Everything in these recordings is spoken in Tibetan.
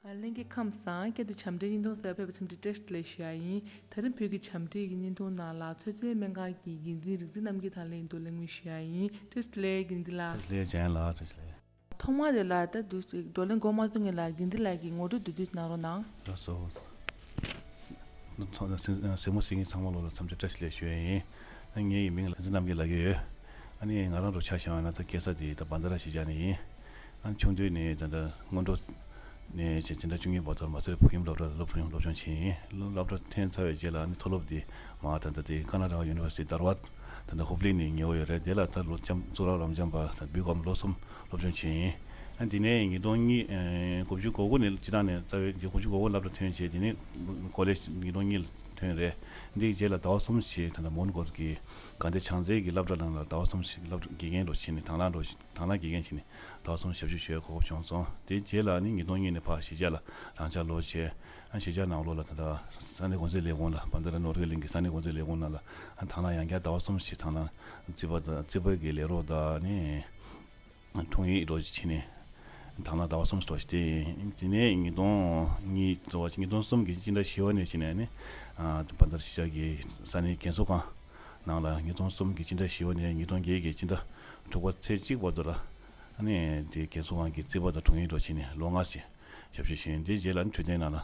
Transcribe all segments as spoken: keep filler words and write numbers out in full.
ལྷན་རྒྱས་ཁམས་བཟང་། བསྐྱར་དུ་བྱམས་བརྩེའི་བརྙན་ཐུང་གསར་པར་ཕེབས་པར་འཚམས་འདྲི་བཀྲ་ཤིས་བདེ་ལེགས་ཞུ་ཡ་ཡིན། ད་རིང་བོད་ཀྱི་བྱམས་བརྩེའི་བརྙན་ཐུང་ནང་ལ་ཚོད་ལྟའི་སྨན་ཁང་གི་འགན་འཛིན་རིག་འཛིན་རྣམ་རྒྱལ་དང་ལྷན་དུ་གླེང་མོལ་ཞུ་ཡ་ཡིན། བཀྲ་ཤིས་བདེ་ལེགས་འགན་འཛིན་ལགས། བཀྲ་ཤིས་བདེ་ལེགས་ལགས། བཀྲ་ཤིས་བདེ་ལེགས། ཐོག་མར་དེ་ལ་ད་དུས་ཚོད་བགྲོ་གླེང་འགོ་མ་ཚུགས་སྔོན་ལ་འགན་འཛིན་ལགས་ཀྱིས་ངོ་སྤྲོད་བསྡུས་བསྡུས་གནང་རོགས་གནང་། ལགས་སོ། ཚང་མ་གཟིགས་གཟིགས་མོ་གཟིགས་མཁན་ཚང་མ་ལོ་ལ་འཚམས་འདྲི་བཀྲ་ཤིས་བདེ་ལེགས་ཞུ་ཡས་ཡིན། ཨ་ངའི་མིང་ལ་འཛིན་རྣམ་རྒྱལ་ལབ་ཀྱི་ཡོད། ཨ་ནི་ང་རང་ཚོ་ཆ་བཞག་ན་ད་སྐྱེས་ས་དེ་ད་བན་དྷ་ར་གཞིས་ཆགས་ནས་ཡིན། ཨ་ནི་ཆུང་དུས་ནས་ད་ད་སྔོན་འགྲོ་ནས་བྱས་འཛིན་གྲྭ་བཅུ་གཉིས་བར་དུ་མ་སེར་བོད་ཁྱིམ་སློབ་གྲྭ་ལ་སློབ་སློབ་སྦྱོང་བྱས་ཡིན། སློབ་སློབ་གྲྭ་ཐོན་ཚར་བའི་རྗེས་ལ་ཨ་ནི་མཐོ་སློབ་དེ་མ་ད་ད་དེ་ཀར་ན་ཊ་ཀ་ཡུ་ནི་ཝར་སི་ཊི་དར་བད་ད་ད་ཧུབ་ལི་ནས་ཉེ་བོ་ཡོད་རེད། དེ་ལ་ད་ལོ་ལྕམ་གཙུག་ལག་རབ་འབྱམས་པ་ད་བི་ཀོམ་ལོ་གསུམ་སློབ་སྦྱོང་བྱས་ཡིན། ཨ་དེ་ནས་ཉིས་སྟོང་གཉིས་ཨེ་དགུ་བཅུ་གོ་དགུ་ནས་སྤྱི་བཏང་ནས་རྩ་བའི་དགུ་བཅུ་གོ་དགུ་སློབ་གྲྭ་ཐོན་བྱས། དེ་ནས་ཀོ་ལེཇ་ཉིས་སྟོང་གཉིས་ལ་ཐོན་རེད། འདིའི་རྗེས་ལ་ཟླ་བ་གསུམ་ཞིག་ད་ལྟ་མོན་གྷོ་གི་དགའ་ལྡན་བྱང་རྩེ་གི་སློབ་གྲྭ་ནང་ལ་ཟླ་བ་གསུམ་ཞིག་སློབ་དགེ་རྒན་འདྲ་བྱས་ནས་དང་བླངས་འདྲ་དང་བླངས་དགེ་རྒན་བྱས་ནས་ཟླ་བ་གསུམ་ཞབས་ཞུ་ཞུ་ཡའི་གོ་སྐབས་བྱུང་སོང་། དེའི་རྗེས་ལ་ནི་ཉིས་སྟོང་གཉིས་ནས་ཕར་གཞིས་ཆགས་ལ་རང་འཇགས་ལོག་བྱས། ཨ་གཞིས་ཆགས་ནང་ལོགས་ལ་ད་ལྟ་ས་གནས་འགོ་འཛིན་ལས་ཁུངས་ལ་བན་དྷ་ར་ནོར་གླིང་གི་ས་གནས་འགོ་འཛིན་ལས་ཁུངས་ནང་ལ་ཨ་དང་བླངས་ཡང་བསྐྱར་ཟླ་བ་གསུམ་ཞིག་དང་བླངས་རྩིས་པ་དང་རྩིས་པ་གི་ལས་རོགས་དང་ནི། དྲུང་ཡིག་རོགས་ཀྱི་བྱས་ནས་དང་བླངས་ཟླ་བ་གསུམ་རོགས་ཀྱི་དེ་ཡིན། དེ་ནས་ཉིས་སྟོང་གཉིས་ཚོ་ཉིས་སྟོང་གསུམ་གྱི་སྤྱི་ཟླ་བཞི་པ་ནས་བྱས་ནས་ནི་ཨ་བན་དྷ་ར་གཞིས་ཆགས་ཀྱི་ས་གནས་རྒན་གསོ་ཁང་ནང་ལ་ཉིས་སྟོང་གསུམ་གྱི་སྤྱི་ཟླ་བཞི་པ་ནས་ཉིས་སྟོང་བརྒྱད་ཀྱི་སྤྱི་ཟླ་དྲུག་པ་ཚེས་གཅིག་བར་དུ་ལ་ཨ་ནི་དེ་རྒན་གསོ་ཁང་གི་རྩིས་པ་དང་དྲུང་ཡིག་རོགས་བྱས་ནས་ལོ་ལྔ་ཞིག་ཞབས་ཞུ་ཞུས་ཡིན། དེའི་རྗེས་ལ་ནི་འཕྲོད་བསྟེན་ནང་ལ།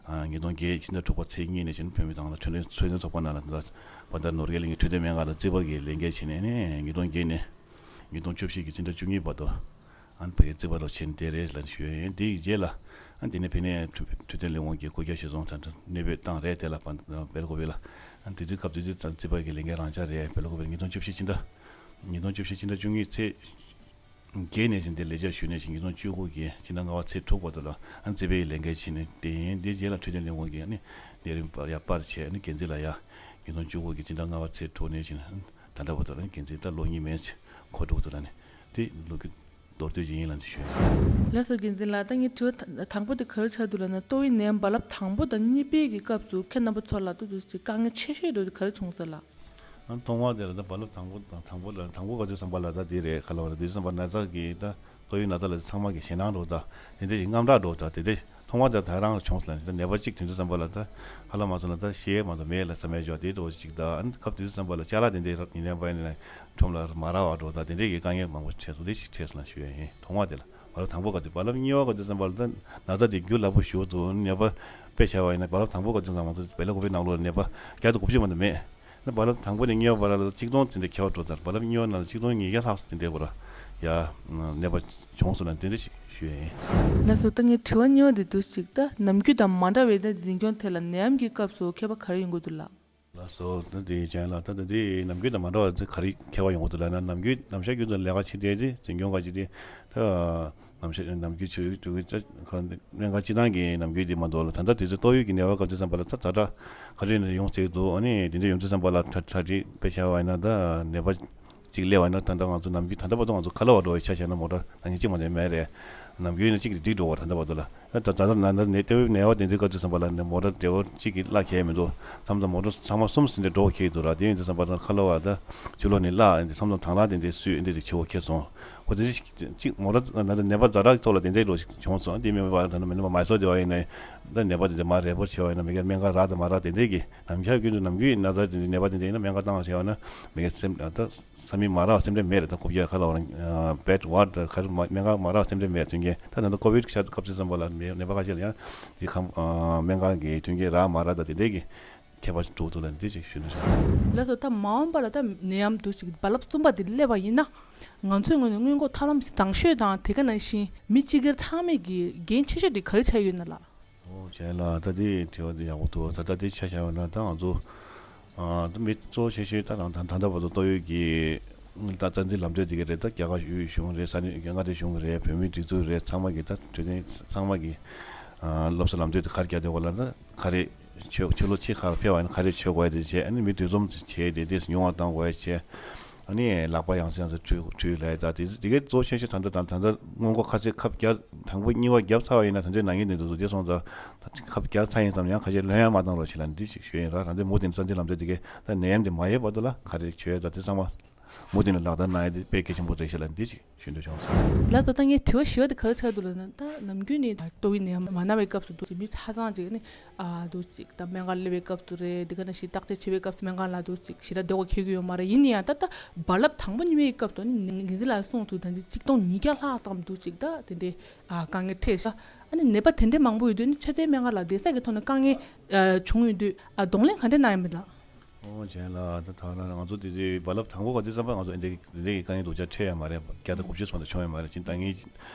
ཨ་ཉིས་སྟོང་བརྒྱད་ཕྱི་ཟླ་དྲུག་པ་ཚེས་གཉིས་ནས་བྱས་ནས་བོད་མི་དང་ལ་འཕྲོད་བསྟེན་འཕྲོད་བསྟེན་ཚོགས་པ་ནང་ལ་ད་བན་དྷ་ར་ནོར་གླིང་གི་འཕྲོད་བསྟེན་སྨན་ཁང་ལ་རྩིས་པ་གི་ལས་འགན་བྱས་ནས་ནི་ཉིས་སྟོང་བརྒྱད་ནས་ཉིས་སྟོང་བཅུ་བཞི་གི་ཕྱི་ཟླ་བཅུ་གཉིས་བར་དུ་ཨ་ནི་ཕ་གིའི་རྩིས་པ་རོགས་བྱས་ནས་བསྡད་རེད་ལབ་ཞུས་ཡོད། དེ་ཡི་རྗེས་ལ་ཨ་དེ་ནས་ཕ་ནས་འཕྲོད་བསྟེན་ལས་ཁུངས་ཀྱི་སྐུ་སྒེར་གཞི་བཟུང་དང་གནས་སྤོས་བཏང་རེད། དེ་ལ་བན་བེ་ལ་ཀོ་བེ་ལ་ཨ་དེ་དུས་སྐབས་དེ་དུས་ཙམ་རྩིས་པ་གི་ལས་འགན་རང་འཇགས་རེད། བེ་ལ་ཀོ་བེ་ལ་ཉིས་སྟོང་བཅུ་བཞི་ཕྱི་ཟླ་ཉིས་སྟོང་བཅུ་བཞི་ཕྱི་ཟླ་བཅུ་གཉིས་ཚེས་བརྒྱད་ནས་བྱས་འདིར་ལས་བྱ་ཞུས་ནས་ཉིས་སྟོང་བཅུ་དགུ་གི་ཕྱི་ཟླ་ལྔ་པ་ཚེས་དྲུག་བར་དུ་ལ་ཨ་རྩིས་པའི་ལས་འགན་བྱས་ནས་བསྡད་ཡིན། འདིའི་རྗེས་ལ་འཕྲོད་བསྟེན་ལས་ཁུངས་ཀྱི་ཨ་ནི་ལས་རིམ་པར་ཡར་སྤར་བྱས་ཨ་ནི་འགན་འཛིན་ལ་ཡ་ཉིས་སྟོང་བཅུ་དགུ་གི་ཕྱི་ཟླ་ལྔ་པ་ཚེས་དྲུག་ནས་བྱས་ནས་ད་ལྟ་བར་དུ་ལ་ནི་འགན་འཛིན་ད་ལོ་གཉིས་མན་ཆད་འཁོར་འདུག་ད་ལ་ནི་དེ་ལོ་རྒྱུས་མདོར་བསྡུས་ཅིག་ཡིན་ལབ་ནས་ཞུས། ལགས་སོ་འགན་འཛིན་ལགས། ད་ངའི་དྲི་བ་དང་པོ་དེ་ག་རེ་ཆགས་འདུག་ལབ་ན། ཏོག་དབྱིབས་ནད་ཡམས་རྦ་རླབས་དང་པོ་དང་གཉིས་པའི་གི་སྐབས་སུ་ཁྱེད་རྣམ་པ་ཚོ་ལ་ད་དུང་དཀའ་ངལ་ཆེ་ཤོས་འདྲ་བོ་དེ་ག་རེ་བྱུང་སོང་ལགས། ཨ་ཐོག་མར་དེ་ལ་ད་རྦ་རླབས་དང་པོ་དང་དང་པོ་ལ་དང་པོ་ག་དུས་བསམ་པ་ལ་ད་དེ་རེད། ག་ལ་བ་ལ་དུས་བསམ་པ་ན་ཚ་གི་ད་ཏོག་དབྱིབས་ན་ཚ་ལ་ཚང་མ་གི་ཞེད་སྣང་འགྲོ་ད་དེ་འདྲ་ཞིག་དངངས་སྐྲག་འགྲོ་ད་དེ་འདྲ་ཐོག་མར་ད་ད་རང་ལ་བྱུང་སོང་ལ་ད་ནད་པ་གཅིག་དེ་འདྲ་བསམ་པ་ལ་ད་ཧ་ལམ་མ་སོང་ལ་ད་ཤི་ཡས་མ་གཏོགས་མེད་ལ་བསམ་ཡས་འཇོག་དེ་འགྲོ་གཅིག་ད་ཨ་ནི་སྐབས་དུས་བསམ་པ་ལ་ཅ་ལག་དེ་འདྲ་ཉིན་རེ་པ་ཡིན་ན་ཁྲོམ་ལ་མ་རག་བ་འགྲོ་ད་དེ་འདྲ་གི་དཀའ་ངལ་མང་པོ་འཕྲད་སོང་། དེ་ཞིག་འཕྲད་སོང་ལ་ཞུ་ཡས་ཡིན། ཐོག་མར་དེ་ལ། རྦ་རླབས་དང་པོ་ག་དུས་རྦ་རླབས་གཉིས་པ་ག་དུས་བསམ་པ་ལ་ད་ན་ཚ་དེ་རྒྱུ་ལ་པོ་ཞུ་འདུག་ནད་པ་དཔེ་བྱ་བ་ཡིན་ན་རྦ་རླབས་དང་པོ་ག་དུས་བསམ་པ་ང་ཚོ་བེ་ལ་ཀོ་བེ་ནང་ལོགས་ནད་པ་བརྒྱ་དང་དགུ་བཅུ་མ་གཏོགས་མེད། ན་རྦ་རླབས་དང་པོ་ནས་གཉིས་པ་བར་ལ་གཅིག་སྟོང་ཙམ་དེ་ཁྱད་པར་འགྲོ་ཚར། རྦ་རླབས་གཉིས་པ་ནང་ལ་གཅིག་སྟོང་ཉིས་བརྒྱ་ལྷག་ཙམ་དེ་འདྲའི་བར་ཡ་ནད་པ་བྱུང་སོང་ན་དེ་འདྲ་ཞིག་ཞུ་ཡ་ཡིན། ལགས་སོ། ད་ངའི་དྲི་བ་གཉིས་པ་དེ་འདུག་ཅིག་ད་ནམ་རྒྱུན་དང་མ་འདྲ་བའི་ད་འཛིན་སྐྱོང་ཐད་ལ་ནད་ཡམས་ཀྱི་སྐབས་སུ་ཁྱད་པར་ག་རེ་ཡོང་གི་འདུག་ལགས། ལགས་སོ། ད་དེ་ཅན་ལ་ད་ད་དེ་ནམ་རྒྱུན་དང་མ་འདྲ་བ་ཚེ་ག་རེ་ཁྱད་པར་ཡོང་གི་འདུག་ལབ་ན། ནམ་རྒྱུན་ནམ་ཞག་རྒྱུན་དུ་ལས་ཀ་བྱེད་བསྡད་དེ་འཛིན་སྐྱོང་ག་བྱེད་དེ་ད་ནམ་ཞག་ནམ་རྒྱུན་ཆུ་ཡུག་དུ་ད་ག་སྨན་ཁང་སྤྱི་བཏང་གི་ནམ་རྒྱུན་དེ་མ་གཏོགས་ལ་ད་ལྟ་དུས་ཚོད་ཏོག་དབྱིབས་ཀྱི་ནད་པ་སྐབས་དུས་བསམ་པ་ལ་ད་ཛ་དྲག་ག་རེ་ནས་ཡོང་ཚེ་འདུག་ཨ་ནི་དེ་འདྲ་ཡོང་དུས་བསམ་པ་ལ་ད་གྲ་སྒྲིག་དཔེ་བྱ་བ་ཡིན་ན་ད་ནད་པ་གཅིག་སླེབས་པ་ཡིན་ན་ད་ལྟ་ང་ཚོ་ནམ་རྒྱུན་ད་ལྟ་བར་དུ་ང་ཚོ་ཁ་ལོ་བ་འགྲོ་བའི་ཆ་བཞག་ན་མོ་ཊ་ད་ནི་གཅིག་མ་གཏོགས་མེད་རེད། ནམ་རྒྱུན་ནི་གཅིག་གིས་འགྲིག་འགྲོ་བ་ད་ལྟ་བར་དུ་ལ། ད་ད་ད་ད་ནད་ཏོག་དབྱིབས་ནད་པ་དེ་ཚོའི་སྐབས་དུས་བསམ་པ་ལ་ནི་མོ་ཊ་བདེ་བོ་གཅིག་གིས་གླ་ཁེལ་མི་འདུག་མཚམས་མཚམས་མོ་ཊ་ཚང་མ་གསུམ་ཟིན་ཏེ་འགྲོ་ཁེལ་འདུག་ར། དེ་ཡིན་དུས་བསམ་པ་ད་ཁ་ལོ་བ་ད་ཆུ་ལོག་ནས་གླ་ཡིན་དུས་མཚམས་མཚམས་དང་གླ་དེ་འདྲའི་སུས་འདི་དེ་ཆེ་བོ་ཁེལ་སོང་། ཧོ་དེ་གཅིག་མོ་ཊ་ད་ནད་པ་ཛ་དྲག་ཐོག་ལ་དེ་འདྲའི་འགྲོ་བྱུང་སོང་། དེ་མིན་པ་ད་ནི་མི་ནི་མ་མ་སོ་དེ་བ་ཡིན་ན་ད་ནད་པ་དེ་འདྲ་མ་རེ་བོ་ཆེ་བ་ཡིན་ན་མི་སྒེར་སྨན་ཁང་རག་དང་མ་རག་དེ་འདྲའི་གི་ནམ་ཞག་རྒྱུན་དུ་ནམ་རྒྱུན་ན་ཚ་དེ་འདྲའི་ནད་པ་དེ་འདྲ་ཡིན་ན་སྨན་ཁང་བཏང་བ་བྱས་པ་ན་མི་སྒེར་སེམས་ད། ས་མིག་མ་རག་སེམས་ཁྲལ་མེད་རེད། ད་ཁོ་བརྒྱ་ཁ་ལ་བར་བེད་ཝར་ད་ཁ་རི་མ་སྨན་ཁང་མ་རག་སེམས་ཁྲལ་མེད་དོན་རྐྱེན་ད་ད་ལྟ་ཀོ་བིད་ཤར་སྐབས་སུ་བསམ་པ་ལ་མེ་ནད་པ་ཁ་ཤས་ལ་ཡང་དེ་ཁམས་སྨན་ཁང་གི་མཐུན་རྐྱེན་རག་མ་རག་ད་དེ་འདྲས་ཀྱི་ཁྱད་པར་འགྲོ་འདུག་ལ་འདི་ཅིག་ཞུ་ན། ལགས་སོ། ད་མ་འོངས་པ་ལ་ད་ནད་ཡམས་འདུག་ཅིག་རྦ་རླབས་གསུམ་པ་འདི་སླེབས་པ་ཡིན་ན་ང་ཚོའི་ངོས་ནས་སྔོན་འགོག་ཐབས་ལམ་དང་ཤོས་དང་དེ་ག་ནང་བཞིན་མི་སྤྱི་སྒེར་ཚང་མས་ཀྱི་འགན་ཆེ་ཤོས་དེ་ག་རེ་ཆགས་ཡོད་ན་ལགས། ཨོ་བྱས་ལ་ད་དེ་དྲི་བ་དེ་ཡག་པོ་འདུག་ད་ལྟ་དེ་ཆ་བཞག་པ་ན་ད་ང་ཚོ་ཨ་ད་མི་གཙོ་ཆེ་ཤོས་ད་རང་ད་ད་ལྟ་བར་དུ་ཏོག་དབྱིབས་ཀྱི་ད་རྩ་འཛིན་ལམ་སྟོན་དེ་ག་རེད། ད་རྒྱ་གར་གཞུང་རེད། ས་གནས་མངའ་སྡེ་གཞུང་རེད། བོད་མིའི་སྒྲིག་འཛུགས་རེད། ཚང་མ་གི་ད་འཕྲོད་བསྟེན་ཚང་མ་གི་ཨ་སློབ་གསོ་ལམ་སྟོན་དེ་ག་རེ་རྒྱག་དེ་བ་ལ་ད་ག་རེ་ཆོས་ཆོས་ལོ་གཅིག་ཁར་ཕེབས་པ་ཡིན་ན་ག་རེ་བྱེད་དགོས་དེ་བྱས། ཨ་ནི་མི་འདུ་འཛོམས་བྱས་དེ་དེ་ཉུང་བ་གཏང་དགོས་བྱས། ཨ་ནི་ལག་པ་ཡང་སེ་ཡང་སེ་འཁྲུད་འཁྲུད་ལས་ད་དེ་དེ་གའི་གཙོ་ཆེ་ཤོས་ད་ལྟ་དང་ད་ལྟ་སྔོན་འགོག་ཁ་ཚིག་ཁབ་བརྒྱ་དང་པོ་གཉིས་པ་བརྒྱབ་ཚར་བ་ཡིན་ན་ད་ལྟའི་ནང་ཉིན་དེ་འདུག་དེ་སོང་ཙང་ཁབ་བརྒྱབ་ཚར་ཡིན་ཙམ་ཡང་ཁ་ཤས་ལོན་ཡང་མ་བཏང་རོགས་བྱེད་ལ་འདི་ཞིག་ཞུས་ཡིན་ར། ད་ལྟའི་མུ་མཐུད་རྩ་འཛིན་ལམ་སྟོན་དེ་གའི་ད་ནད་ཡམས་དེ་མ་ཡོད་བར་དུ་ལ་ག་རེ་བྱོས་ད་དེ་ཚང་མ། མུ་མཐུད་ནས་ལག་བསྟར་གནང་ཡ་དེ་དཔེ་གལ་ཆེན་པོ་རེད་ཤག་ལ་འདི་ཅིག་ཞུ་འདོད་བྱུང་སོང་། ལགས་སོ། ད་ངའི་དྲི་བ་བཞི་པ་དེ་ག་རེ་ཆགས་འདུག་ལབ་ན། ད་ནམ་རྒྱུན་ནས་ཏོག་དབྱིབས་ནད་ཡམས་མ་ན་བའི་སྐབས་སུ་འདུག་ཅིག་མི་ཆ་ཚང་ཅིག་ནི་ཨ་འདུག་ཅིག་ད་སྨན་ཁང་སླེབས་པའི་སྐབས་སུ་རེད། འདི་ག་ནང་བཞིན་བརྟག་དཔྱད་བྱེད་པའི་སྐབས་སུ་སྨན་ཁང་ལ་འདུག་ཅིག་ཞེ་དྲག་བདེ་བ་འཁེལ་གྱི་ཡོད་མ་རེད། ཡིན་ན་ཡང་ད་ད་རྦ་རླབས་དང་པོ་གཉིས་པའི་སྐབས་དུ་ནི་ངེད་ཚོ་ལ་གསུངས་འདུག་ད་ཅིག་གཅིག་སྟོང་ཉིས་བརྒྱ་ལྷག་ཙམ་འདུག་ཅིག་ད་དེ་འདྲའི་ཨ་དཀའ་ངལ་འཕྲད་ཤག་ཨ་ནི་ནད་པ་དེ་འདྲའི་མང་པོ་ཡོད་དུས་ནི་ཚོད་ལྟའི་སྨན་ཁང་ལ་བསྡད་ས་གི་ཐོག་ནས་དཀའ་ངལ་ཨ་བྱུང་ཡོད་དུས་ཨ་གདོང་ལེན་ག་འདྲ་གནང་ཡོད་མེད་ལགས། ཨོ་བྱས་ལ་ད་ཐ་ན་ང་ཚོ་དེ་དུས་རྦ་རླབས་དང་པོ་ག་དུས་ཙམ་པ་ང་ཚོ་འདི་འདི་གི་དཀའ་ངལ་སྡུག་ཅག་འཕྲད་ཡོད་མ་རེད། བརྒྱ་དང་དགུ་བཅུ་ཙམ་དུ་བྱུང་ཡོད་མ་རེད། ཅིང་ད་ངས་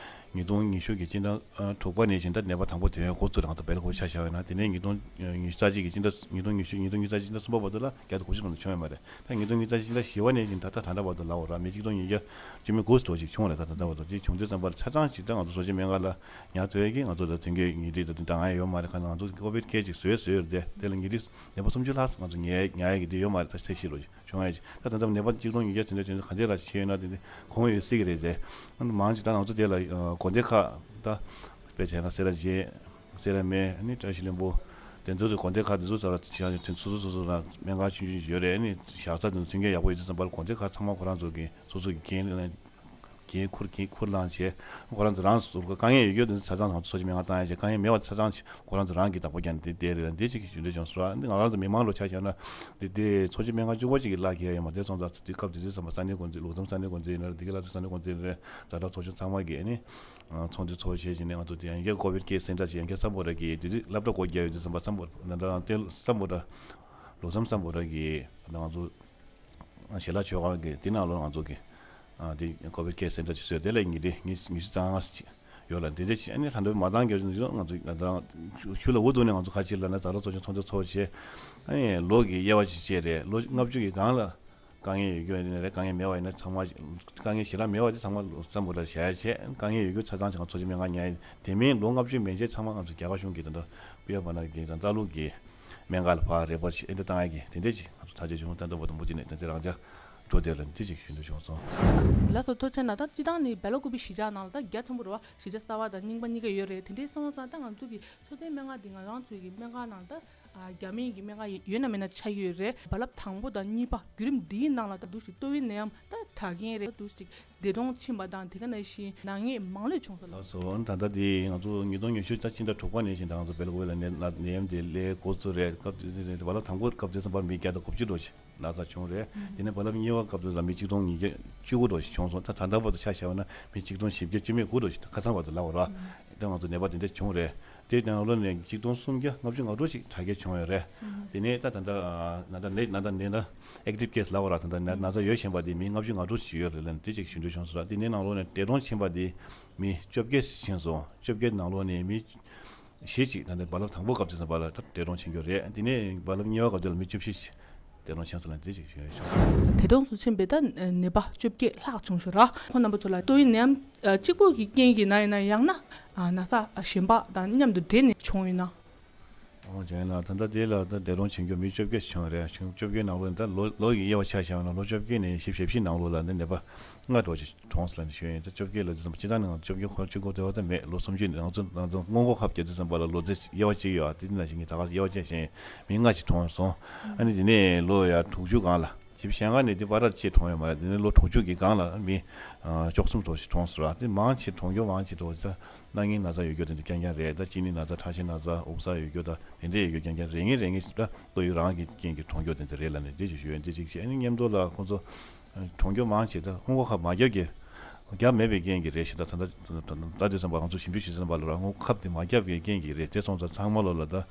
ཉིས་སྟོང་ཉི་ཤུ་གི་སྤྱི་ཟླ་དྲུག་པ་ནས་བཞིན་ད་ནད་པ་དང་པོ་དེ་ཡང་འགོ་བཙུགས་རང་ད་བེལ་ཀོབ་ཆ་བཞག་ཡོད་ན། དེ་ནས་ཉིས་སྟོང་ཉི་ཤུ་རྩ་གཅིག་གི་སྤྱི་ཟླ་ཉིས་སྟོང་ཉི་ཤུ་ཉིས་སྟོང་ཉི་ཤུ་རྩ་གཅིག་སྤྱི་ཟླ་གསུམ་པ་བར་དུ་ལ་བརྒྱ་དང་དགུ་བཅུ་ཙམ་དུ་བྱུང་ཡོད་མ་རེད། ད་ཉིས་སྟོང་ཉི་ཤུ་རྩ་གཅིག་སྤྱི་ཟླ་བཞི་པ་ནས་བཞིན་ད་ལྟ་ད་ལྟ་བར་དུ་ལབ་པ་ར་མི་གཅིག་སྟོང་ཉིས་བརྒྱ་བཅུ་མེད་དགུ་ཙམ་དེ་བྱུང་རེད། ད་ད་ལྟ་བར་དུ་དེ་བྱུང་དུས་ཙམ་པར་ཆ་ཚང་ཞིག་ད་ང་ཚོ་ཚོགས་སྤྱི་སྨན་ཁང་ལ་ཉར་ཐུབ་ཡས་ཀྱི་ང་ཚོ་ལ་མཐུན་རྐྱེན་ཉིན་རེ་ད་དུང་ད་ང་ཡ་ཡོད་མ་རེད། ཁ་ན་ང་ཚོ་ཀོ་བིད་ཁེ་ཅིག་བཟོས་བཟོས་རེད། དེ་ལ་ཉིན་རེ་ནད་པ་སུམ་ཅུ་ལྷག་ང་ཚོ་ཉལ་ཉལ་ཡས་ཀྱི་དེ་ཡོད་མ་རེད། ད་ཚད་གཞི་རུ་བྱུང་ཡས་ཀྱི་ད་ད་ལྟ་ནད་པ་གཅིག་སྟོང་ཉིས་བརྒྱ་དེ་འདྲ་དེ་འདྲ་ག་འདྲས་ལ་བྱས་ཡོད་ན་དེ་འདྲ་གོང་ཡོད་སྲིད་ཀྱི་རེད་དེ། ཨ་ནི་མང་ཆེ་ད་ང་ཚོ་དེ་ལ་དགོན་སྡེ་ཁག་ད་དཔེ་བྱས་ན་སེ་ར་བྱེས་སེ་ར་སྨད་ཨ་ནི་བཀྲ་ཤིས་ལྷུན་པོ་དེ་ཚོ་རེད། དགོན་སྡེ་ཁག་དེ་ཚོ་ས་ལ་ཆ་ཚང་སོ་སོ་སོ་སོ་ལ་སྨན་ཁང་ཆུང་ཆུང་ཞིག་ཡོད་རེད། ཨ་ནི་བཞག་ས་དེ་ཚོ་མཐུན་རྐྱེན་ཡག་པོ་ཡོད་དུས་ཙམ་པ་ལ་དགོན་སྡེ་ཁག་ཚང་མ་ཁོ་རང་ཚོ་གི་སོ་སོ་གི་འགན་འགན་འཁུར་འགན་འཁུར་བླངས་བྱས་ཁོ་རང་ཚོ་རང་ཟུར་དཀའ་ངལ་ཡོད་རྒྱུ་དེ་ཚོ་ཆ་ཚང་ང་ཚོ་ཚོགས་སྤྱི་སྨན་ཁང་བཏང་ཡ་བྱས། དཀའ་ངལ་མེད་པ་ཆ་ཚང་ཁོ་རང་ཚོ་རང་གི་བདག་པོ་རྒྱག་ནས་དེ་བསྡད་རེད་ལ་འདི་ཅིག་གི་ཞུ་འདོད་བྱུང་སོང་། ཨ་ནི་ང་རང་ཚོ་མི་མང་ལོ་ཆ་བཞག་ན་འདི་དེ་ཚོགས་སྤྱི་སྨན་ཁང་བཅུ་པ་ཅིག་གི་གླ་འཁེལ་ཡོད་མ་རེད། དེ་སོང་ཙང་དུས་སྐབས་དེ་དུས་ཙམ་པ་ས་གནས་འགོ་འཛིན་ལུགས་བསམ་ས་གནས་འགོ་འཛིན་ཡིན་ན་རེད། འདི་ག་ལ་ས་གནས་འགོ་འཛིན་རེད། ཛ་དྲག་ཚོགས་ཆུང་ཚང་མ་གིས་ཨ་ནི་ཚོགས་འདུ་ཚོགས་བྱས་བྱས་ནས་ང་ཚོ་དེ་ཡང་ཡང་ཀོ་བིད་ཀེ་སེན་ཊར་ཅིག་ཡང་བསྐྱར་བསམ་བློ་ར་གི་དེ་དུས་སློབ་གྲྭ་སྒོ་རྒྱག་ཡོད་དུས་ཙམ་པ་བསམ་བློ་ན་འདྲ་དེ་བསམ་བློ་ར་ལུགས་བསམ་བསམ་བློ་ར་གི་ང་ཚོ་ཞལ་ལག་མཆོད་ཁང་གི་དེ་ནང་ལོགས་ང་ཚོ་གི་ཨ་དེ་ཀོ་བིད་ཀེ་སེན་ཊར་ཅིག་བཟོས། དེ་ལ་ཉིན་རེ་ཉི་ཉི་ཤུ་རྩ་ལྔ་ཅིག་ཡོད་ལ། དེ་འདྲ་ཅིག་ཨ་ནི་ལྷ་འདོད་མ་བཏང་རྒྱུ་ང་ཚོ་ང་ཚོ་ང་ཚོ་ཆུ་ལ་འུ་ཐུག་ནས་ང་ཚོ་ཁ་ཆེ་ལ་ན་ཛ་དྲག་ཚོགས་ཆུང་ཚོགས་འདུ་ཚོགས་བྱས། ཨ་ནི་ལོ་གི་དབྱེ་བ་ཅིག་བྱས་རེད། ལོ་ལྔ་བཅུ་གི་སྒང་ལ་དཀའ་ངལ་ཡོད་རྒྱུ་ཡིན་ན་རེད། དཀའ་ངལ་མེད་པ་ཡིན་ན་ཚང་མ་དཀའ་ངལ་ཞེ་དྲག་མེད་པ་དེ་ཚང་མ་ལོ་བསམ་བློ་ལ་བཞག་ཡ་བྱས། དཀའ་ངལ་ཡོད་རྒྱུ་ཆ་ཚང་ཅིག་ང་ཚོགས་སྤྱི་སྨན་ཁང་ཉར་ཡ། དེ་མིན་ལོ་ལྔ་བཅུ་མན་ཆད་ཚང་མ་ང་ཚོ་རྒྱ་གར་གཞུང་གི་ད་ལྟ་པུ་ཡ་པ་ན་གི་དང་ལྟ་ལུགས་ཀྱི་སྨན་ཁང་ལ་ཕར་རེ་བ་ཞིག་ཨེ་འདྲ་བཏང་ཡ་གི་དེ་འདྲས་ཅིག་ང་ཚོ་ཐག་གཅོད་བྱུང་། ད་ལྟ་བར་དུ་མུ་མཐུད་ནས་དེ་འདྲས་རང་འཇགས་འགྲོ་བསྡད་ལ་འདི་ཅིག་ཞུ་འདོད་བྱུང་སོང་། ལགས་སོ། ཐུགས་རྗེ་གནང་། ད་སྤྱིར་བཏང་ནི་སྦེལ་ཀོབ་གཞིས་ཆགས་ནང་ལ་ད་རྒྱ་ཆེན་པོ་རེད་བ། གཞིས་ཆགས་གསར་པ་དང་རྙིང་པ་གཉིས་ཀ་ཡོད་རེད། དེ་འདྲས་སོང་ཙང་ད་ང་ཚོ་གི་ཚོད་ལྟའི་སྨན་ཁང་འདི་ང་རང་ཚོའི་གི་སྨན་ཁང་ནང་ད་ཨ་རྒྱ་སྨན་གྱི་སྨན་ཁང་ཡོད་ན་མེད་ན་ཆགས་ཀྱི་ཡོད་རེད། རྦ་རླབས་དང་པོ་དང་གཉིས་པ་བརྒྱུད་རིམ་འདིའི་ནང་ལ་ད་འདུག་ཞིག་ཏོག་དབྱིབས་ནད་ཡམས་ད་དྲག་མཁན་རེད། འདུག་ཞིག་འདས་གྲོངས་ཕྱིན་པ་དང་དེ་ག་ནང་བཞིན་ནད་ངན་མང་ལོས་བྱུང་སོང་ལགས། ལགས་སོ། ད་ལྟ་འདི་ང་ཚོ་ཉིས་སྟོང་ཉི་ཤུ་ད་ཕྱི་ཟླ་དྲུག་པ་ནས་བཞིན་ད་ང་ཚོ་སྦེལ་ཀོབ་ལ་ནད་ནད་ནད་ཡམས་འདི་སླེབས་འགོ་བཙུགས་རེད། སྐབས་དེ་དེ་རེད། རྦ་རླབས་དང་པོའི་སྐབས་དེ་ཙམ་པར་མི་བརྒྱ་དང་དགུ་བཅུ་འགྲོ་ཞིག་ན་ཚ་བྱུང་རེད། དེ་ནས་རྦ་རླབས་གཉིས་པ་སྐབས་དེ་ལ་མི་གཅིག་སྟོང་ཉིས་བརྒྱ་བཅུ་དགུ་འགྲོ་ཞིག་བྱུང་སོང་། ད་ད་ལྟ་བར་དུ་ཆ་བཞག་པ་ན་མི་གཅིག་སྟོང་བཞི་བརྒྱ་བཅུ་མེད་དགུ་འགྲོ་ཞིག་ད་ཁ་སང་བར་དུ་ལབ་པ་ར། ད་ང་ཚོ་ནད་པ་དེ་འདྲ་བྱུང་རེད། དེའི་ནང་ལོགས་ནས་གཅིག་སྟོང་སུམ་བརྒྱ་ལྔ་བཅུ་ང་དྲུག་ཞིག་དྲག་སྐྱེད་བྱུང་ཡོད་རེད། དེ་ནས་ད་ད་ལྟ་ན་ཚ་ནད་ན་ཚ་ནད་ན་ཨེག་ཊིབ་ཀེ་སི་ལབ་པ་ར། ད་ལྟ་ན་ན་ཚ་ཡོད་བཞིན་པ་དེ་མི་ལྔ་བཅུ་ང་དྲུག་ཞིག་ཡོད་རེད་ལབ་ནས་དེ་ཅིག་ཞུ་འདོད་བྱུང་སོང་ར། དེ་ནས་ནང་ལོགས་ནས་འདས་གྲོངས་ཕྱིན་པ་དེ་མི་བཅོ་བརྒྱད་ཕྱིན་སོང་། བཅོ་བརྒྱད་ནང་ལོགས་ནས་མི་བཞི་ཅིག་ད་ལྟ་རྦ་རླབས་དང་པོ་སྐབས་དེ་ཙམ་པ་ལ་ད་འདས་གྲོངས་ཕྱིན་རྒྱུ་རེད། དེ་ནས་རྦ་རླབས་གཉིས་པ་སྐབས་དེ་ལ་མི་བཅུ་བཞི་ཞིག་འདས་གྲོངས་ཕྱིན་སོང་ལབ་ནས་དེ་ཅིག་ཞུ་འདོད་བྱུང་། འདས་གྲོངས་སུ་ཕྱིན་པའི་ད་ནད་པ་བཅོ་བརྒྱད་ལྷག་བྱུང་ཞོར་ར། ཁོང་རྣམ་པ་ཚོ་ལ་ཏོག་དབྱིབས་ནད་ཡམས་གཅིག་པུ་གི་རྐྱེན་གྱིས་ན་ཡིན་ན་ཡང་ན་ན་ཚ་གཞན་པ་དང་མཉམ་དུ་འདྲེས་ནས་བྱུང་ཡོད་ན། ཨོ་བྱས་ན་ད་ལྟ་དེ་ལ་ད་འདས་གྲོངས་ཕྱིན་རྒྱུ་མི་བཅོ་བརྒྱད་བྱུང་རེད། བཅོ་བརྒྱད་ནང་ལོགས་ནས་ད་ལོ་ལོ་ཡི་དབྱེ་བ་ཆ་བཞག་ན་ལོ་བཅོ་བརྒྱད་ནས་བཞི་བཅུ་ཞེ་བཞི་ནང་ལོགས་ལ་ནི་ནད་པ་ལྔ་འགྲོ་ཅིག་གྲོངས་ལ་ནི་ཞུ་ཡིན། ད་བཅོ་བརྒྱད་ལ་དེ་ཙམ་སྤྱི་བཏང་ནས་ང་བཅོ་བརྒྱད་འཁོར་གཅིག་འཁོར་དེ་བ་ད་མེད། ལོ་སུམ་ཅུ་ནས་ང་ཚོ་ང་ཚོ་སྔོན་འགོག་ཁབ་རྒྱག་དུས་ཙམ་པ་ལ་ལོ་ཚད་དབྱེ་བ་གཅིག་ཡོད། དེ་ནང་བཞིན་གྱི་ད་ག་དབྱེ་བ་ཅན་བཞིན་མི་ལྔ་ཅིག་གྲོངས་སོང་། ཨ་ནི་དེ་ནས་ལོ་ཡ་དྲུག་ཅུ་སྒང་ལ་ཅིག་གཞན་ཁ་ནས་དེ་བར་ལ་ཅིག་གྲོངས་ཡོད་མ་རེད། དེ་ནས་ལོ་དྲུག་ཅུ་གི་སྒང་ལ་མི་བཅུ་གསུམ་འགྲོ་ཞིག་གྲོངས་སོང་ར། དེ་མང་ཆེ་གྲོངས་རྒྱུ་མང་ཆེ་འགྲོ་ད་སྣ་ལྔའི་ན་ཚ་ཡོད་རྒྱུ་དེ་འདྲ་རྐྱང་རྐྱང་རེད། ད་གཅིན་སྙི་ན་ཚ་ཁྲག་ཤེད་ན་ཚ་དབུགས་བསགས་ཡོད་རྒྱུ་ད་དེ་འདྲ་ཡོད་རྒྱུ་རྐྱང་རྐྱང་རེ་ངེས་རེ་ངེས་ད་ཏོག་དབྱིབས་རང་གི་རྐྱེན་གྱིས་གྲོངས་རྒྱུ་དེ་འདྲ་རེད་ལབ་ནས་འདི་ཞིག་ཞུ་ཡོད། འདི་ཅིག་བྱས་ཨ་ནི་མཉམ་དུ་ལ་ཁོང་ཚོ་གྲོངས་རྒྱུ་མང་ཆེ་ད་སྔོན་འགོག་ཁབ་མ་བརྒྱབ་ཀྱི་བརྒྱབ་མེད་པའི་རྐྱེན་གྱིས་རེད་ཞེས་ད་ད་ད་ད་ད་དེ་ཙམ་པ་ང་ཚོ་ཞིབ་འཇུག་བྱེད་ཙམ་པ་ལ་ར་སྔོན་འགོག་ཁབ་དེ་མ་བརྒྱབ་པའི་རྐྱེན་གྱིས་རེད། དེ་སོང་ཙང་ཚང་མ་ལོ་ལ་ད་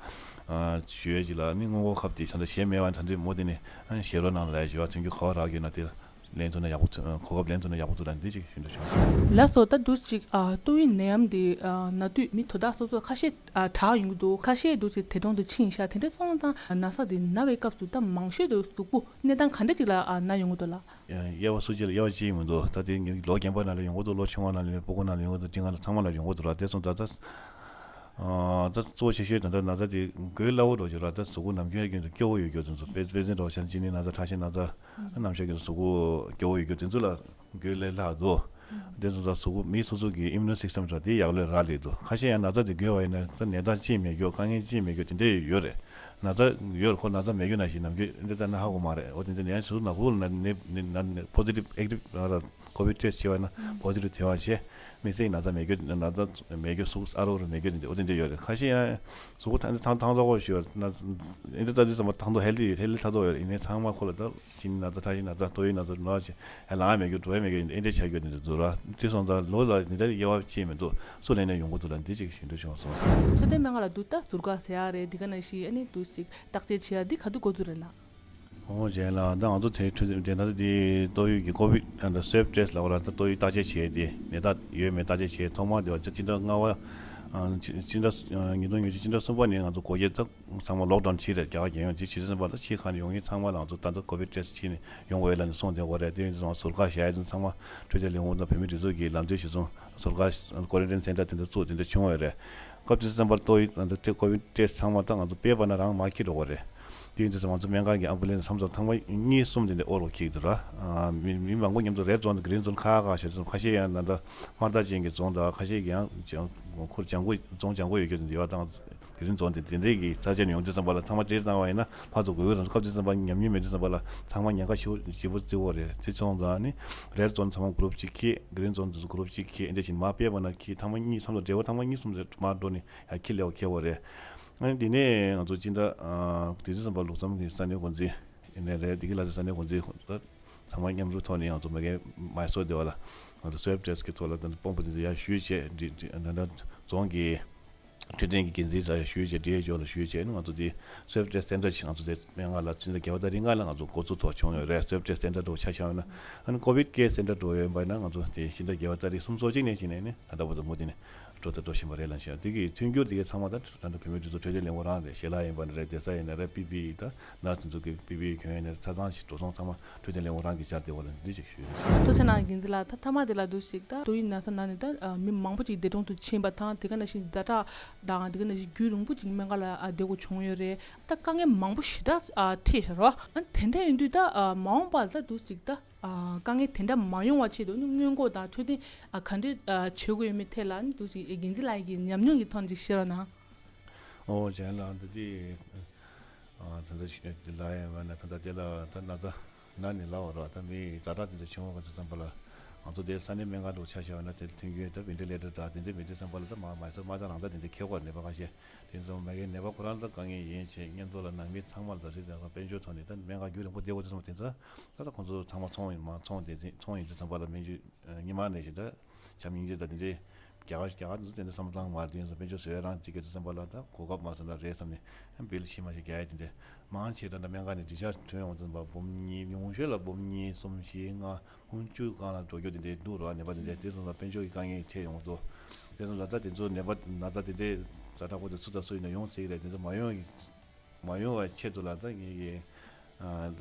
ཞུ་ཡས་ཅིག་ལ་ཨ་ནི་སྔོན་འགོག་ཁབ་དེ་ད་ད་གཞན་མེད་པ་ད་འདི་མོ་དེ་ནས་ཨ་ནི་ཞེ་རོ་ནང་ལ་ཡ་ཞུ་བ་མཐུན་རྒྱུ་ག་བ་རག་ཡོད་ན་དེ་ལ། ལེན་ཐུབ་ན་ཡག་པོ་ཐུབ། གོ་སྐབས་ལེན་ཐུབ་ན་ཡག་པོ་འདུག་ལ་འདི་ཅིག་ཞུ་འདོད་བྱུང་། ལགས་སོ། ད་འདུག་ཅིག་ཨ་ཏོག་དབྱིབས་ནད་ཡམས་འདི་ཨ་ན་དུས་མི་དོ་བདག་སོ་སོ་ཁ་ཤས་ཨ་དྲག་ཡོང་གི་འདུག་ཁ་ཤས་འདུག་ཅིག་འདས་གྲོངས་དུ་ཕྱིན་ཤག་དེ་འདྲ་སོང་ཙང་ན་ཚ་འདི་ན་བའི་སྐབས་སུ་ད་མང་ཤོས་དུ་གཟུགས་པོ་གནས་སྟངས་ག་འདྲ་ཅིག་ལ་ཨ་ན་ཡོང་གི་འདུག་ལགས། དབྱེ་བ་སུ་གཅིག་ལ་དབྱེ་བ་གཅིག་མི་འདུག་ད་དེ་ལོ་རྒན་པ་ནང་ལ་ཡོང་གི་འདུག་ལོ་ཆུང་བ་ནང་ལ་ཡོང་། སྤུ་གུ་ནང་ལ་ཡོང་གི་འདུག་སྤྲིན་ནག་ལ་ཚང་མ་ལ་ཡོང་གི་འདུག་ལ། དེ་སོང་ཙང་ད། ཨ་ད་གཙོ་ཆེ་ཤོས་ད་ལྟ་ན་ཚ་དེ་འགོས་སླ་བོ་འགྲོ་རྒྱུ་ར། ད་གཟུགས་པོ་ནམ་རྒྱུན་རྒྱུན་དུ་སྐྱོ་བོ་ཡོད་རྒྱུ་དེ་ཚོ་དཔེ་དཔེ་མཚོན་འགྲོ་བྱས་ན་གཅིན་སྙི་ན་ཚ་ཁྲག་ཤེད་ན་ཚ་ནམ་ཞག་རྒྱུན་དུ་གཟུགས་པོ་སྐྱོ་བོ་ཡོད་རྒྱུ་དེ་ཚོ་ལ་འགོས་སླ་བོ་འདུག་དེ་ཚོ་ད་གཟུགས་པོ་མི་སོ་སོ་གི་ཨིམ་མུ་ནོ་སིས་ཊམ་འདྲ་དེ་ཡག་ལོས་རག་ལས་འདུག་ཁ་ཤས་ཡང་ན་ཚ་དེ་འགོས་པ་ཡིན་ན་ད་ནད་རྟགས་ཅིག་མེད་རྒྱུ་དཀའ་ངལ་ཅིག་མེད་རྒྱུ་དེ་འདྲ་ཡོད་རེད། ན་ཚ་ཡོད་ཁོ་ན་ཚ་མེད་རྒྱུ་ན་ཞིག་ནམ་རྒྱུན་འདི་ལྟ་ན་ཧ་གོ་མ་རེད། འོ་དེ་འདྲ་ནད་ཡང་ཟུར་ན་ཧུར་ན་ནད་ནད་ནད་པོ་ཟི་ཊིབ་ཨེག་ཊིབ་ང་ར་ཀོ་བིད་ཊེ་སི་བྱས་པ་ན་པོ་ཟི་ཊིབ་ཐོན་པ་བྱས་མི་ཚེ་ན་ཚ་མེད་རྒྱུ་ན་ཚ་མེད་རྒྱུ་གཟུགས་ཨ་རོག་རོ་མེད་རྒྱུ་དེ་འདྲ་འོ་དེ་འདྲ་ཡོད་རེད། ཁ་ཤས་ཡང་གཟུགས་པོ་ཐང་ཐང་ཐང་ཐོག་ཞུ་ཡོད་ན་འདི་ལྟ་དུས་ཙམ་པ་ཐང་ཐོག་ཧེལ་ཐི་ཧེལ་ཐི་ཐ་ཐོག་ཡོད་རེད། ཡིན་ནའི་ཚང་མ་ཁོ་ལ་ད། གཅིན་ན་ཚ་ཁྲག་ཤེད་ན་ཚ་ཏོག་དབྱིབས་ན་ཚ་ནོར་ཅིག་ཧ་ལམ་མེད་རྒྱུ་འགྲོ་ཡ་མེད་རྒྱུ་ཨེ་འདྲ་ཆགས་རྒྱུ་འདི་འདྲ་འདུག་ར། དེ་སོང་ཙང་ལོ་ལ་འདི་འདྲ་དབྱེ་བ་ཕྱེ་མི་འདུག་སུ་ལས་ནས་ཡོང་གི་འདུག་ལ་འདི་ཅིག་ཞུ་འདོད་བྱུང་སོང་། འཕྲོད་བསྟེན་སྨན་ཁང་ལ་འདུག་ད་ཟུར་བཀག་ཟེར་ཡ་རེད། འདི་ག་ནང་བཞིན་ཨ་ནི་འདུག་ཅིག་བརྟག་དཔྱད་བྱེད་ཡ་འདི་ག་དུས་འགོ་འཛུགས་རེད་ལ། ཨོ་རྗེས་ལ་ད་ང་ཚོ་དེ་འཕྲོད་བསྟེན་དེ་ན་འདི་ཏོག་དབྱིབས་ཀྱི་ཀོ་བིད་ཨ་ད་སུའེབ་ཊེ་སི་ལབ་པ་ལ་ད་ཏོག་དབྱིབས་བརྟག་དཔྱད་བྱེད་ཡ་དེ་ནད་རྟགས་ཡོད་མེད་བརྟག་དཔྱད་བྱེད་ཐོག་མ་དེ་བ་ཕྱི་ཟླ་ལྔ་པ་ཕྱི་ཟླ་ཉིས་སྟོང་ཉི་ཤུ་ཕྱི་ཟླ་གསུམ་པ་ནས་ང་ཚོ་སྒོ་འབྱེད་ད། ཚང་མ་ལོག་ཌའོན་བྱས་རེད། རྒྱ་གར་རྒྱལ་ཡོངས་ཀྱི་ཕྱི་ཟླ་གསུམ་པ་ལ་ཕྱི་ཁ་ནས་ཡོང་མཁན་ཚང་མ་ལ་ང་ཚོ་ད་ལྟ་ཀོ་བིད་ཊེ་སི་བྱས་ནས་ཡོང་དགོས་ལབ་ནས་གསུངས་བསྡད་ཡོད་རེད། དེ་ཡིན་ཙང་ཟུར་བཀག་བྱ་ཡ་དེ་ཚང་མ་འཕྲོད་བསྟེན་ལས་ཁུངས་དང་བོད་མིའི་སྒྲིག་འཛུགས་ཀྱི་ལམ་སྟོན་གཞིར་བཟུང་ཟུར་བཀག་ཀོ་རན་ཊིན་སེན་ཊར་དེ་འདྲ་བཙུགས་དེ་འདྲ་བྱུང་བ་རེད། སྐབས་དེ་ཚོ་ཙམ་པར་ཏོག་དབྱིབས་ད་ལྟ་ཀོ་བིད་ཊེ་སི་ཚང་མ་ད་ང་ཚོ་སྤེལ་བ་ན་རང་མར་འཁྱེར་འགྲོ་དགོས་རེད། དེ་ཡིན་ཙང་ང་ཚོ་སྨན་ཁང་གི་ཨམ་བུ་ལན་སི་མཚམས་མཚམས་ཐེངས་མ་གཉིས་གསུམ་དེ་འདྲ་དབོར་བ་འཁྱེར་གྱི་འདུག་ར། མི་མི་མང་པོ་མཉམ་དུ་རེཌ་ཛོན་གྷི་རིན་ཛོན་ཁག་ཁག་ཁག་བྱས་ཙང་ཁ་ཤས་ཡང་ད་ལྟ་དམར་རྟགས་ཅན་གྱི་རྫོང་དང་ཁ་ཤས་ཀྱི་ཡང་ཁུར་ལྗང་གུ་རྫོང་ལྗང་གུ་ཡོད་རྒྱུ་དེ་འདྲ་ཡོད་པ་དང་། དེ་རིང་རྫོང་དེ་དེ་འདྲས་ཀྱི་རྩ་ཆེན་ཡོང་དུས་ཙམ་པ་ལ་ཚང་མ་གྲས་བཏང་བ་ཡིན་ན་ཕར་ཚུར་དགོས་དགོས་དང་སྐབས་དེ་ཙམ་པ་ཉམས་མྱོང་མེད་དུས་ཙམ་པ་ལ་ཚང་མ་ཉེན་ཁ་ཞེ་པོ་ཞེ་པོ་བརྩི་བ་རེད། དེ་སོང་ཙང་ནི་རེཌ་ཛོན་ཚང་མ་གུ་རུབ་གཅིག་འཁྱེར། གྷི་རིན་ཛོན་དུ་གུ་རུབ་གཅིག་འཁྱེར། འདི་བཞིན་མ་སྤེལ་བ་ན་འཁྱེར་ཐེངས་མ་གཉིས་མཚམས་ལ་འབྲེལ་བ་ཐེངས་མ་གཉིས་གསུམ་རེ་མ་འགྲོ་ནི་ཡང་འཁྱེར་ལེ་བ་འཁྱེར་བ་རེད། ཨ་ནི་དེ་ནས་ང་ཚོ་སྤྱི་ཟླ་དུས་ཚོད་ཙམ་པ་ལུགས་མཚམས་ཀྱི་ས་གནས་འགོ་འཛིན་ཡིན་ནའི་རེད། བདེ་སྐྱིད་ལྷ་སའི་ས་གནས་འགོ་འཛིན་ཚང་མ་མཉམ་རུབ་ཐོག་ནས་ང་ཚོ་མ་གི་མའི་སོར་སྡེ་བ་ལ་ང་ཚོ་སུའེབ་ཊེ་སི་གི་ཐོག་ལ་དཔང་པོ་དེ་ཚོ་ཡར་ཞུས་བྱས་འདི་འདི་ད་ལྟ་རྫོང་གི་འཕྲོད་བསྟེན་གྱི་འགན་འཛིན་ལ་ཞུས་བྱས་ཌི་ཨེཆ་ཨོ་ལ་ཞུས་བྱས་ནི་ང་ཚོ་དེ་སུའེབ་ཊེ་སི་སེན་ཊར་ཞིག་ང་ཚོ་དེ་སྨན་ཁང་ལ་ཕྱི་ཟླ་བརྒྱད་པ་ཏ་རིག་ལྔ་ལ་ང་ཚོ་འགོ་བཙུགས་ཐོག་བྱུང་ཡོད་རེད། སུའེབ་ཊེ་སི་སེན་ཊར་འགྲོ་ཆ་བཞག་ན་ཨ་ནི་ཀོ་བིད་ཀེ་སི་སེན་ཊར་འགྲོ་ཡོད་པ་ན་ང་ཚོ་དེ་ཕྱི་ཟླ་བརྒྱད་པ་ཏ་རིག་སུམ་ཅུ་སོ་གཅིག་ནས་བྱས་ནས་ནི་ད་ལྟ་བར་དུ་མུ་མཐུད་ནས་འགྲོ་ད་འགྲོ་བཞིན་པ་རེད་ལབ་བཤད། དེ་གི་མཐུན་འགྱུར་དེ་གའི་ཚང་མ་ད་ད་ལྟ་བོད་མིའི་སྒྲིག་འཛུགས་འཕྲོད་བསྟེན་ལས་ཁུངས་རང་རེད། ཞལ་ལག་ཡིན་པ་ནི་རེད། བདེ་རྩ་ཡིན་ན་རེད། པི་པི་ཨི་ད་ནར་སི་ཚོ་གི་པི་པི་ཨི་གྱོན་ཡིན་ན་རེད། ཆ་ཚང་ཞིག་འགྲོ་སོང་ཚང་མ་འཕྲོད་བསྟེན་ལས་ཁུངས་རང་གི་འཆར་དེ་འོག་ལ་འདི་ཅིག་ཞུས། ཐུགས་རྗེ་གནང་། རྒན་འཛིན་ལགས། ད་མཐའ་མ་དེ་ལ་འདུག་ཞིག་ད་ཏོག་དབྱིབས་ན་ཚ་ན་ནས་ད་མི་མང་པོ་ཅིག་འདས་གྲོངས་སུ་ཕྱིན་པ་དང་དེ་ག་ནང་བཞིན་ཛ་དྲག་དང་དེ་ག་ནང་བཞིན་རྒྱུན་རིང་པོ་ཅིག་སྨན་ཁང་ལ་ཨ་བསྡད་དགོས་བྱུང་ཡོད་རེད། ད་དཀའ་ངལ་མང་པོ་ཞེ་དྲག་ཨ་འཕྲད་ཤག་རོ། ཨ་དེ་འདྲ་ཡིན་དུས་ད་ཨ་མ་འོངས་པ་ལ་ད་འདུག་ཞིག་ད་ཨ་དཀའ་ངལ་དེ་འདྲ་མ་ཡོང་བ་ཆེད་དུ་ནི་སྔོན་འགོག་དང་འཕྲོད་བསྟེན་ཨ་ག་འདྲས་ཨ་བྱེད་དགོས་ཡོད་མེད་ཐད་ལ་ནི་འདུག་ཞིག་རྒན་འཛིན་ལགས་ཀྱི་ཉམས་མྱོང་གི་ཐོག་ནས་ཅིག་བཤད་རོགས་གནང་། ཨོ་རྒན་ལགས། འདི་དེ་ཨ་ད་ལྟ་ཞུ་འདི་ལ་ཡང་མ་ན་ད་ལྟ་དེ་ལ་ད་ན་ཚ་ན་ནི་ལ་བ་རོ། ད་མི་ཛ་དྲག་དེ་འདྲ་བྱུང་བ་ག་ཚོད་ཙམ་པ་ལ་ང་ཚོ་དེ་ས་གནས་སྨན་ཁང་དུ་ཆ་བཞག་ན་དེ་མཐུན་རྐྱེན་ད་བེན་ཊི་ལེ་ཊར་དང་དེ་འདྲ་མེད་དུས་ཙམ་པ་ལ་ད་མ་མ་ཚོད་མ་ཚང་རང་ད་དེ་འདྲ་ཁེ་གོ་ནད་པ་ཁ་ཤས་དེ་ཚོ་མ་གི་ནད་པ་ཁོ་རང་ད་དཀའ་ངལ་ཡིན་བྱས་ཉེན་རྟོག་ལ་ནང་མི་ཚང་མ་ལ་ད་རེས་ད་དཔལ་འབྱོར་ཐོག་ནས་ད་སྨན་ཁང་རྒྱུན་རིང་པོ་བསྡད་དགོས་དུས་ཙམ་པ་དེ་ཚོ་ད་ད་ཁོང་ཚོ་ཚང་མ་ཚོང་ཡིན་མ་ཚོང་དེ་ཚོང་ཡིན་དུས་ཙམ་པ་ལ་སྨན་བཅོས་ཉི་མ་ནས་བཞིན་ད། བྱམས་སྙིང་རྗེ་དང་དེ་འདྲའི་རྒྱ་གར་རྒྱ་གར་དུ་དེ་འདྲ་བསམ་བློ་བཏང་མ་རེད། དེ་ཡིན་ཙང་དཔལ་འབྱོར་བཟོ་ཡ་རང་གཅིག་གི་དུས་ཙམ་པ་ལ་ད་གོ་སྐབས་མ་སོང་ན་རེད་བསམ་ནས་བིལ་ཤི་མ་ཤི་རྒྱག་ཡ་དེ་འདྲ་མང་ཆེ་ད་ལྟ་སྨན་ཁང་ནས་ཌི་ཆར་ཇི་ཐོན་ཡོང་ཙམ་པ་འབུམ་གཉིས་ཉུང་ཤོས་ལ་འབུམ་གཉིས་གསུམ་བཞི་ལྔ་འབུམ་བཅུ་སྒང་ལ་འགྲོ་རྒྱུ་དེ་འདྲའི་འདུག་རོགས་ནད་པ་དེ་འདྲ་དེ་སོང་ཙང་དཔལ་འབྱོར་གྱི་དཀའ་ངལ་འཕྲད་ཡོང་གི་འདུག་དེ་སོང་ཙང་ད་དེ་ཚོ་ནད་པ་ན་ཚ་དེ་འདྲའི་ཛ་དྲག་པོ་དེ་སུ་དང་སུ་ཡིན་ན་ཡོང་སྲིད་ཀྱི་རེད། དེ་ཚོ་མ་ཡོང་ཡ་མ་ཡོང་བའི་ཆེད་དུ་ལ་ད་ངེད་ཀྱིས་ཨ་ད་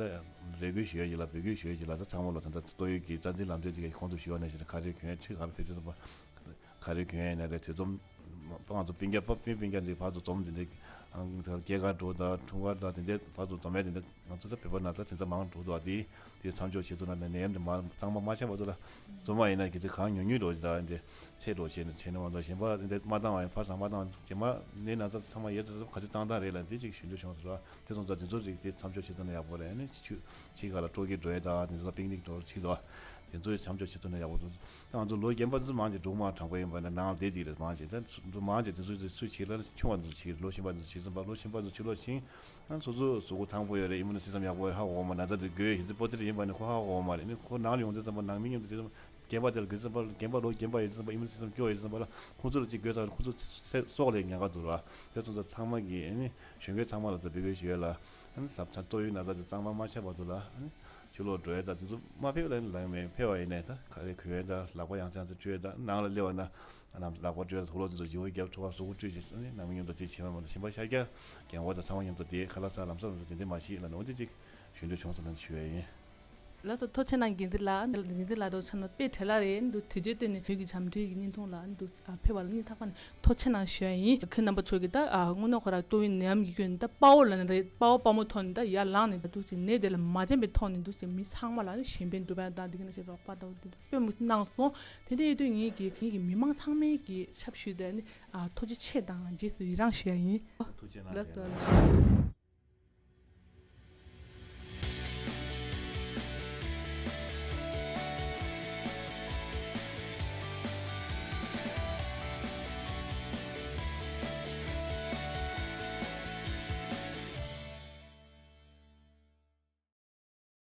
རེ་སྐུལ་ཞུ་ཡ་ཡིན་ལ་འབོད་སྐུལ་ཞུ་ཡ་ཡིན་ལ་ད་ཚང་མ་ལ་ད་ལྟ་ཏོག་དབྱིབས་ཀྱི་རྩ་འཛིན་ལམ་སྟོན་དེ་གའི་གོང་དུ་ཞུ་བ་ནང་བཞིན་ག་རེ་གྱོན་ཁྲི་ག་ལ་ཕེབས་ཚུལ་ཁ་རེ་གྱོན་ཡ་ཡིན་ན་རེད། དུས་འཛོམས་ང་ཚོ་སྤུན་ཀྱག་པ་སྤུན་སྤུན་ཀྱག་འདི་ཕར་ཚུར་འཛོམས་དེ་འདྲའི་ཨང་ད་སྐྱེས་སྐར་འགྲོ་ད་འཁྲུངས་སྐར་ད་དེ་འདྲའི་ཕར་ཚུར་འཛོམས་ཡ་དེ་འདྲ་ང་ཚོ་ད་བོད་པ་ན་ད་དེ་ཚོ་མང་འགྲོ་འདུག་ཨ་དེ་དེ་མཚམས་འཇོག་བྱེད་ཐུབ་ན་ནད་ཡམས་དེ་མ་གཙང་མ་མ་ཆགས་བར་དུ་ལ་རྫུན་མ་ཡིན་ན་གི་དེ་གང་ཉུང་ཉུང་འགྲོ་ད་འདྲ། ཚད་འགྲོ་བྱས་ནས་བྱས་ནས་མ་གཏོགས་གཞན་པ་འདི་མ་བཏང་བ་ཡིན་ཕར་ཚང་མ་བཏང་རྗེས་མ་ནས་ན་ཚ་ཚང་མ་ཡོད་ཚད་ག་ཚོད་བཏང་བཏང་རེད་ལ་འདི་ཅིག་ཞུ་འདོད་བྱུང་ཟེར་བ་དེ་སོང་ཙང་དེ་ཚོ་རིགས་དེ་མཚམས་འཇོག་བྱེད་ཐུབ་ན་ཡག་པོ་རེད། ནི་ཕྱི་ཕྱི་ཁ་ལ་སྤྲོ་སྐྱིད་འགྲོ་ཡས་དང་དེ་ཚོ་པིག་ནིག་འགྲོ་ཕྱི་དོ་དེ་ཚོ་མཚམས་འཇོག་བྱེད་ཐུབ་ན་ཡག་པོ་འདུག་ད་ང་ཚོ་ལོ་རྒན་པ་དེ་ཚོ་མང་ཆེ་འབྲོག་དམངས་དྲང་པོ་ཡིན་པ་ན་ནང་ལ་བསྡད་དེ་རེད། མང་ཆེ་ད་འབྲོག་མང་ཆེ་དེ་ཚོ་དེ་ཚོ་ཕྱི་ལ་ཆུང་བ་དེ་ཚོ་ཕྱི་ལོ་གཞོན་པ་དེ་ཚོ་ཕྱི་ཙམ་པ་ལོ་གཞོན་པ་དེ་ཚོ་ཕྱི་ལོག་ཕྱིན། ང་སོ་སོ་གཟུགས་པོ་ཐང་པོ་ཡོད་རེད། ཨི་མུ་ནི་སི་སི་ཊམ་ཡག་པོ་ཧ་གོ་མ་ན་ཚ་དེ་འགོས་ཡོད་ཚེ་པོ་ཏི་རི་ཡིན་པ་ནི་ཁོ་ཧ་གོ་མ་རེད། ནི་ཁོ་ནང་ལ་ཡོང་དུས་ཙམ་པ་ནང་མི་མཉམ་དུ་དེ་ཙམ་རྒན་པ་དེ་ལ་འགོས་ཙམ་པ་རྒན་པ་ལོ་རྒན་པ་ཡོད་ཙམ་པ་ཨི་མུ་ནི་སི་སི་ཊམ་སྐྱོ་ཡོད་ཙམ་པ་ལ་ཁོ་ཚོ་ལ་ཅིག་འགོས་ཙང་ཁོ་ཚོ་སྲོག་ལ་ཉེན་ཁ་འདུག་ར། དེ་ཚོ་ཚང་མ་གི་ཨ་ནི་གཞོན་སྐྱེས་ཚང་མ་ལ་ད་འབོད་སྐུལ་ཞུ་ཡ་ལ་ཨ་ནི་ཟབ་ཚ་ཏོག་དབྱིབས་ན་ཚ་དེ་གཙང་མ་མ་ཆགས་བར་དུ་ལ་ཨ་ནི་ཕྱི་ལོགས་འགྲོ་ཡ་ད་དེ་ཚོ་མ་ཕེབས་ལ་ལ་མེད། ཕེབས་པ་ཡིན་ནའི་ད་ག་རེ་གོན་ཡ་ད་ལག་པ་ཡང་ཚང་ཚང་འཁྲུ་ཡ་ད་ནང་ལ་སླེབས་པ་ན། ལག་པ་བཀྲུས་ལ་དུག་ལོག་དེ་ཚོ་ཞི་བ་རྒྱབ་ཐུབ་པ་གཟུགས་པོ་བཀྲུས་བྱས་ནས་ནང་མི་མཉམ་དུ་དེ་བྱེད་པ་མ་གཏོགས་གཞན་པ་ཤར་རྒྱག་རྒན་གོག་དང་ཚང་མ་མཉམ་དུ་དེ་ཁ་ལག་ཟ་ལམ་སང་དེ་འདྲ་མ་བྱེད་ལབ་ནས་འོ་དེ་ཅིག་ཞུ་འདོད་བྱུང་སོང་ལབ་ནས་ཞུ་ཡ་ཡིན། ལགས་སོ། ཐུགས་རྗེ་གནང་འགན་འཛིན་ལགས། འགན་འཛིན་ལགས་དང་ཕྱག་ན་དཔེ་བྲེལ་བ་རེད། འདུག་དུས་ཚོད་བཏོན་ནས་བོད་ཀྱི་བྱམས་སྒྲོལ་གྱི་བརྙན་ཐུང་ལ་འདུག་ཕེབས་པ་ལ་སྙིང་ཐག་པ་ནས་ཐུགས་རྗེ་གནང་ཞུ་ཡ་ཡིན། ཁྱེད་རྣམ་པ་ཚོ་གིས་ད་དངོས་གནས་ཁོ་རང་ཏོག་དབྱིབས་ནད་ཡམས་ཀྱི་སྐྱོན་ནས་ད་དཔའ་བོ་ལབ་ནས་ད་དཔའ་བོ་དཔའ་མོ་ཐོག་ནས་ད་ཡར་ལངས་ནས་ད་འདུག་ཅིག་ནད་དེ་ལ་མ་འཛེམས་པའི་ཐོག་ནས་འདུག་ཅིག་མི་ཚང་མ་ལ་ནི་གཞན་ཕན་སྒྲུབ་པ་དང་འདི་ག་ནང་བཞིན་རོགས་པ་དང་འདི་དཔེ་མི་གནང་སོང་། དེ་འདྲ་ཡོད་དུས་ངེད་ཀྱི་ངེད་ཀྱི་མི་མང་ཚང་མའི་གི་ཆབ་ཞུས་ཏེ་ནི་ཨ་ཐུགས་རྗེ་ཆེ་དང་རྗེས་སུ་ཡི་རང་ཞུ་ཡ་ཡིན། ཐུགས་རྗེ་གནང་། ལགས་སོ།